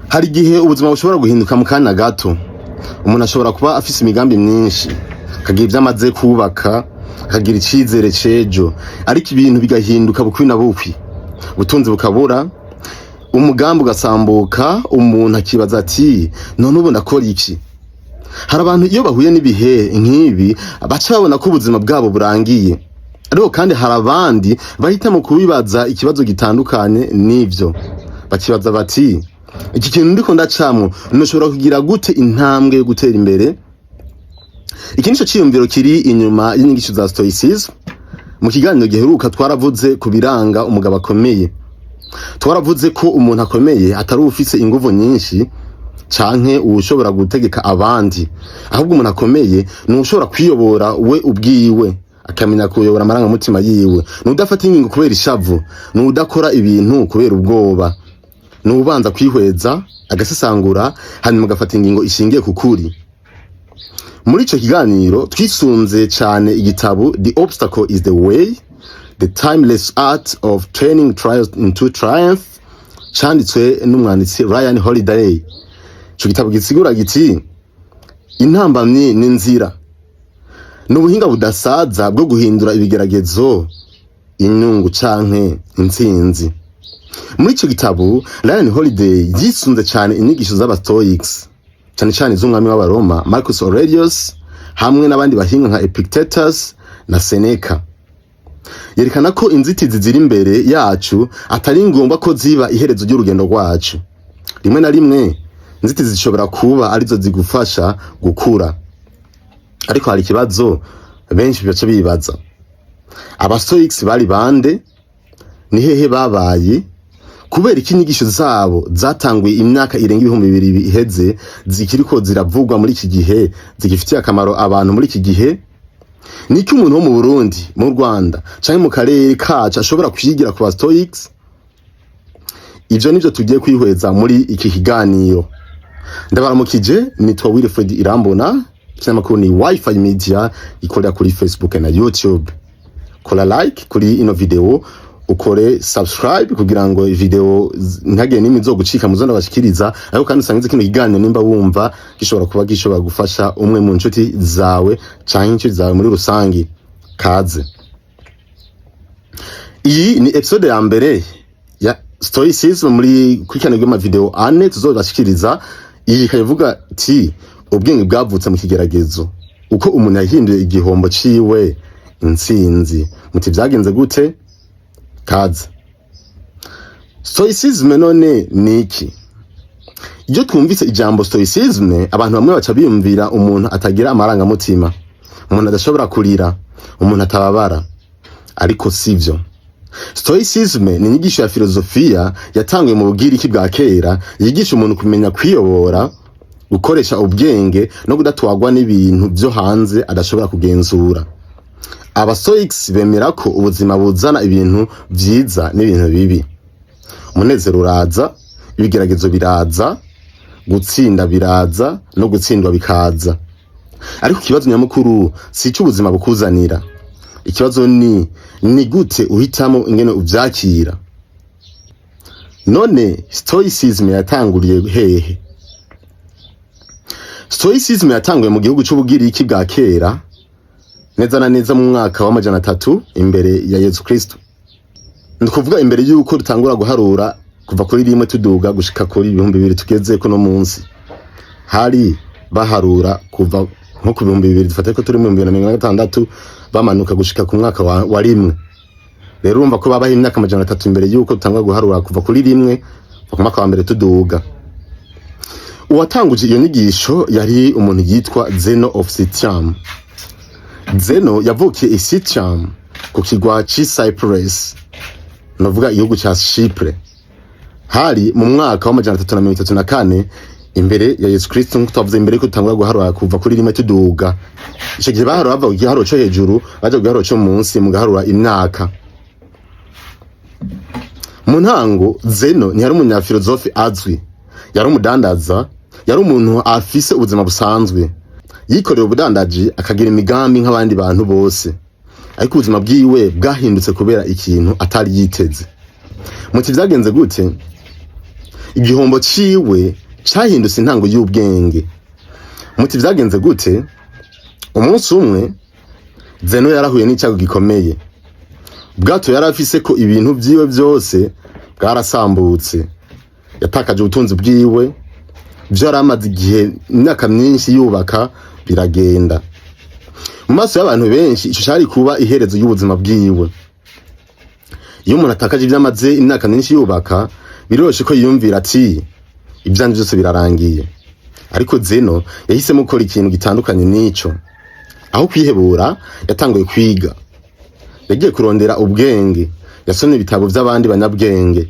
Hari igihe ubuzima bushobora guhinduka mu kanya gato. Umuntu ashobora kuba afise imigambi myinshi, akagira ivyo amaze kubaka, akagira icizere c'ejo, ariko ibintu bigahinduka bukwi na bukwi, ubutunzi bukabura, umugambi ugasambuka, umuntu akibaza ati: "None ubu ndakora iki?" Hari abantu iyo bahuye n'ibihe nk'ibi baca babona ko ubuzima bwabo burangiye. Ariko kandi hari abandi bahitamo kubibaza ikibazo gitandukanye n'ivyo, bakibaza bati: "Iki kintu ndiko ndacamwo nshobora kugira gute intambwe yo gutera imbere?" Iki nico ciyumviro kiri inyuma y'inyigisho za Stoicism. Mu kiganiro giheruka twaravuze ku biranga umugabo akomeye. Twaravuze ko umuntu akomeye atari uwufise inguvu nyinshi canke uwushobora gutegeka abandi, ahubwo umuntu akomeye ni uwushobora kwiyobora we ubwiwe, akamenya kuyobora amarangamutima yiwe, ni udafata ingingo kubera ishavu, ni udakora ibintu kubera ubwoba, ni ubanza kwihweza, agasesangura, hanyuma agafata ingingo ishingiye ku kuri. Muri ico kiganiro twisunze cane igitabo "The Obstacle Is the Way: The Timeless Art of Turning Trials into Triumph", canditswe n'umwanditsi Ryan Holiday. Ico gitabo gisigura giti: "Intambamyi ni nzira, ni ubuhinga budasaza bwo guhindura ibigeragezo inyungu canke intsinzi." Muri ico gitabo Ryan Holiday yisunze cane inyigisho z'aba Stoics, cane cane iz'umwami w'Abaroma Marcus Aurelius hamwe n'abandi bahinga nka Epictetus na Seneca. Yerekana ko inzitizi ziri imbere yacu atari ngombwa ko ziba iherezo ry'urugendo rwacu. Rimwe na rimwe inzitizi zishobora kuba arizo zigufasha gukura. Ariko hari ikibazo benshi baca bibaza: aba Stoics bari bande? Ni hehe babaye? Kubera iki inyigisho zabo zatanguye imyaka irenga 2000 iheze zikiriko ziravugwa muri iki gihe, zigifitiye akamaro abantu muri iki gihe? Niki umuntu wo mu Burundi, mu Rwanda canke mu karere kacu ashobora kwigira ku ba Stoics? Ivyo nivyo tugiye kwihweza muri iki kiganiro. Ndabaramukije, nitwa Wilfred Irambona. Ikinyamakuru ni Wifi Media, ikorera kuri Facebook na YouTube. Kora like kuri ino video, ukore subscribe kugira ngo video ntagire n'imwe izogucika muzo ndabashikiriza. Ariko kandi usangize kino kiganiro nimba wumva gishobora kuba gishobora gufasha umwe mu nshuti zawe canke inshuti zawe muri rusangi. Kaze. Iyi ni episode ya mbere ya Stoicism muri kurikirana rw'amavideo ane tuzobashikiriza. Iyi ikaba ivuga ati: "Ubwenge bwavutse mu kigeragezo, uko umuntu yahinduye igihombo ciwe intsinzi." Muti: "Vyagenze gute?" Kaze. Stoicism none ni iki? Iyo twumvise ijambo Stoicism, abantu bamwe baca biyumvira umuntu atagira amarangamutima, umuntu adashobora kurira, umuntu atababara. Ariko sivyo. Stoicism ni inyigisho ya filozofiya yatanguye mu Bugiriki bwa kera, yigisha umuntu kumenya kwiyobora, gukoresha ubwenge no kudatwarwa n'ibintu vyo hanze adashobora kugenzura. Aba Stoics bemera ko ubuzima buzana ibintu vyiza n'ibintu bibi. Umunezero uraza, ibigeragezo biraza, gutsinda biraza no gutsindwa bikaza. Ariko ikibazo nyamukuru si ico ubuzima bukuzanira. Ikibazo ni gute uhitamo ingene uvyakira. None Stoicism yatanguriye hehe? Stoicism yatanguye mu gihugu c'Ubugiriki bwa kera, neza na neza mu mwaka wa 300 imbere ya Yezu Kristo. Ni ukuvuga imbere y'uko dutangura guharura kuva kuri rimwe tuduga gushika kuri 2000 tugeze kuno munsi. Hari baharura kuva nko ku 2000, dufate ko turi mu 2026, bamanuka gushika ku mwaka wa rimwe. Rero urumva ko babaho imyaka 300 imbere y'uko dutangura guharura kuva kuri rimwe, kuva ku mwaka wa mbere tuduga. Uwatanguje iyo nyigisho yari umuntu yitwa Zeno of Citium. Zeno yavukiye i Citium ku kirwa c'i Cyprus, novuga igihugu ca Chypre. Hari mu mwaka wa 334 imbere ya Yesu Kristo. Nkuko twavuze, imbere yuko dutangura guharura kuva kuri rimwe tuduga. Ico gihe baharura bava ku giharuro co hejuru baja ku giharuro co munsi mu guharura imyaka. Mu ntango Zeno ntiyari umunyafilozofe azwi, yari umudandaza, yari umuntu afise ubuzima busanzwe, yikorera ubudandaji, akagira imigambi nk'abandi bantu bose. Ariko ubuzima bwiwe bwahindutse kubera ikintu atari yiteze. Muti: "Vyagenze gute?" Igihombo ciwe cahindutse intango y'ubwenge. Muti vyagenze gute? Umunsi umwe Zeno yarahuye n'icago gikomeye. Ubwato yari afise ko ibintu vyiwe vyose bwarasambutse. Yatakaje ubutunzi bwiwe, ivyo yari amaze igihe, imyaka myinshi yubaka, biragenda. Mu maso y'abantu benshi, ico cari kuba iherezo y'ubuzima bwiwe. Iyo umuntu atakaje ivyo amaze imyaka myinshi yubaka, biroroshe ko yiyumvira ati: "Ivyanje vyose birarangiye." Ariko Zeno yahisemo gukora ikintu gitandukanye n'ico. Aho kwihebura, yatanguye kwiga. Yagiye kurondera ubwenge, yasomye ibitabo vy'abandi banyabwenge,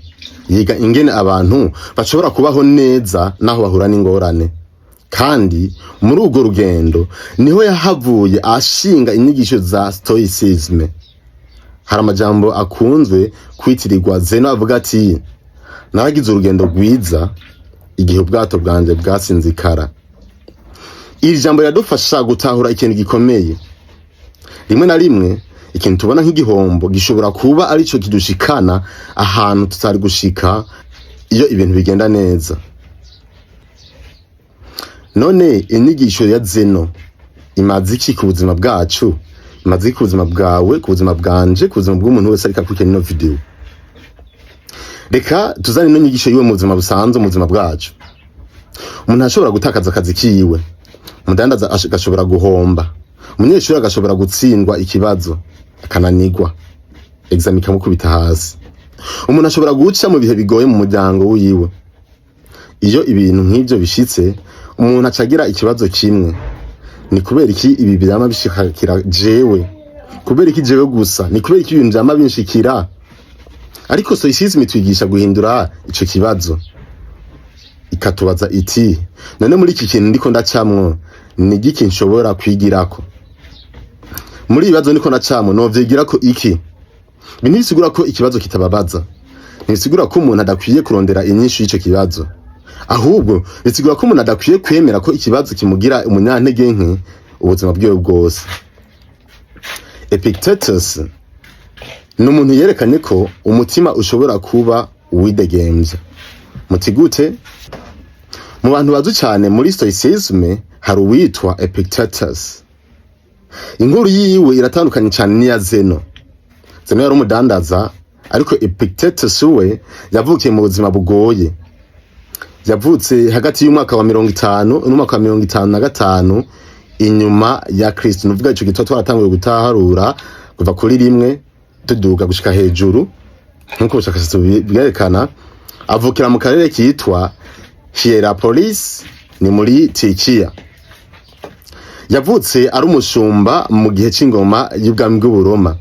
yiga ingene abantu bashobora kubaho neza naho bahura n'ingorane. Kandi muri urwo rugendo niho yahavuye ashinga inyigisho za stoicism. Hari amajambo akunzwe kwitirirwa Zeno avuga ati: "Naragize urugendo rwiza igihe ubwato bwanje bwasinzikara." Iri jambo riradufasha gutahura ikintu gikomeye. Rimwe na rimwe ikintu tubona nk'igihombo gishobora kuba arico kidushikana ahantu tutari gushika iyo ibintu bigenda neza. None inyigisho ya Zeno imaze iki ku buzima bwacu? Imaze iki ku buzima bwawe, ku buzima bwanje, ku buzima bw'umuntu wese ariko akurikirana ino video? Reka tuzane ino nyigisho yiwe mu buzima busanzwe, mu buzima bwacu. Umuntu ashobora gutakaza akazi kiwe, umudandaza agashobora guhomba, umunyeshuri agashobora gutsindwa ikibazo akananigwa, examen ikamukubita hasi. Umuntu ashobora guca mu bihe bigoye mu muryango wiwe. Iyo ibintu nk'ivyo bishitse, umuntu acagira ikibazo kimwe: ni kubera iki ibi vyama bishikira jewe? Kubera iki jewe gusa? Ni kubera iki ibintu vyama binshikira? Ariko stoicism itwigisha guhindura ico kibazo, ikatubaza iti: "None muri iki kintu ndiko ndacamwo, ni igiki nshobora kwigirako? Muri ibibazo ndiko ndacamwo, novyigirako iki?" Ibi ntibisigura ko ikibazo kitababaza, ntibisigura ko umuntu adakwiye kurondera inyishu y'ico kibazo. Ahubwo bisigura ko umuntu adakwiye kwemera ko ikibazo kimugira umunyantege nke ubuzima bwiwe bwose. Epictetus ni umuntu yerekanye ko umutima ushobora kuba uwidegemvya. Muti gute? Mu bantu bazwi cyane muri stoicism hari uwitwa Epictetus. Inkuru yiwe iratandukanye cyane n'iya Zeno. Zeno yari umudandaza, ariko Epictetus we yavukiye mu buzima bugoye. Yavutse hagati y'umwaka wa 50 n'umwaka wa 55 inyuma ya Kristo. Nuvuga ico gitwa twaratanguye gutaharura kuva kuri 1 tuduga gushika hejuru, nk'uko ubushakashatsi bwerekana. Avukira mu karere kitwa Hierapolis, ni muri Turikiya. Yavutse ari umushumba mu gihe c'ingoma y'ubwami bw'Uburoma.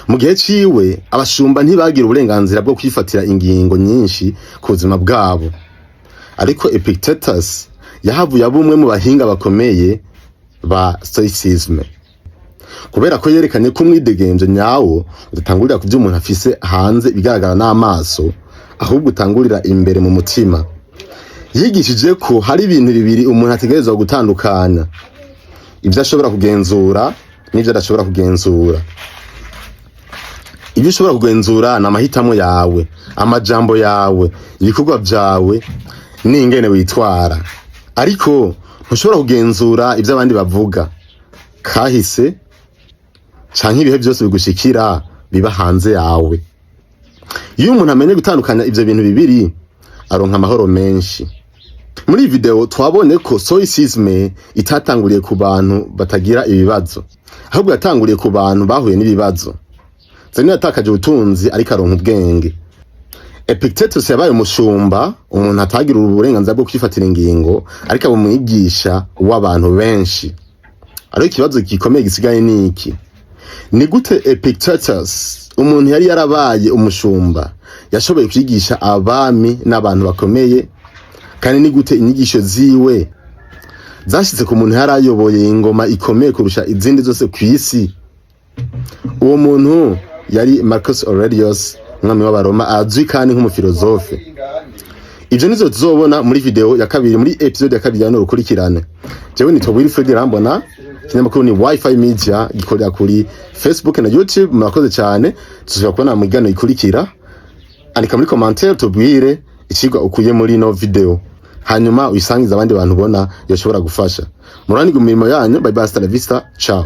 Mu gihe ciwe, abashumba ntibagira uburenganzira bwo kwifatira ingingo nyinshi ku buzima bwabo. Ariko Epictetus yahavuye aba umwe mu bahinga bakomeye ba stoicism, kubera ko yerekanye ko umwidegemvyo nyawo udatangurira ku vyo umuntu afise hanze ibigaragara n'amaso, ahubwo utangurira imbere mu mutima. Yigishije ko hari ibintu bibiri umuntu ategerezwa gutandukanya: ivyo ashobora kugenzura n'ivyo adashobora kugenzura. Ibyo ushobora kugenzura ni amahitamo yawe, amajambo yawe, ibikorwa vyawe n'ingene witwara. Ariko ntushobora kugenzura ivyo abandi bavuga, kahise canke ibihe byose bigushikira biba hanze yawe. Iyo umuntu amenye gutandukanya ivyo bintu bibiri, aronka amahoro menshi. Muri iyi video twabonye ko stoicism itatanguriye ku bantu batagira ibibazo, ahubwo yatanguriye ku bantu bahuye n'ibibazo. Zeno yatakaje ubutunzi, ariko aronka ubwenge. Epictetus yabaye umushumba, umuntu atagira uburenganzira bwo kwifatira ingingo, ariko aba umwigisha w'abantu benshi. Ariko ikibazo gikomeye gisigaye ni iki: ni gute Epictetus, umuntu yari yarabaye umushumba, yashoboye kwigisha abami n'abantu bakomeye? Kandi ni gute inyigisho ziwe zashitse ku muntu yari ayoboye ingoma ikomeye kurusha izindi zose ku isi? Uwo muntu yari Marcus Aurelius, umwami w'Abaroma, azwi kandi nk'umufilozofe. Ivyo nivyo tuzobona muri video ya kabiri, muri episode ya kabiri ya rukurikirane. Jewe nitwa Wilfred Rambona, ikinyamakuru ni Wifi Media, gikorera kuri Facebook na YouTube. Murakoze cyane, tuzosubira kubona mu kiganiro ikurikira. Andika muri commentaire tubwire. icigwa ukuye muri ino video, hanyuma uyisangize abandi bantu ubona yoshobora gufasha. Muranirwe mu mirimo yanyu. Bye bye, hasta la vista, ciao.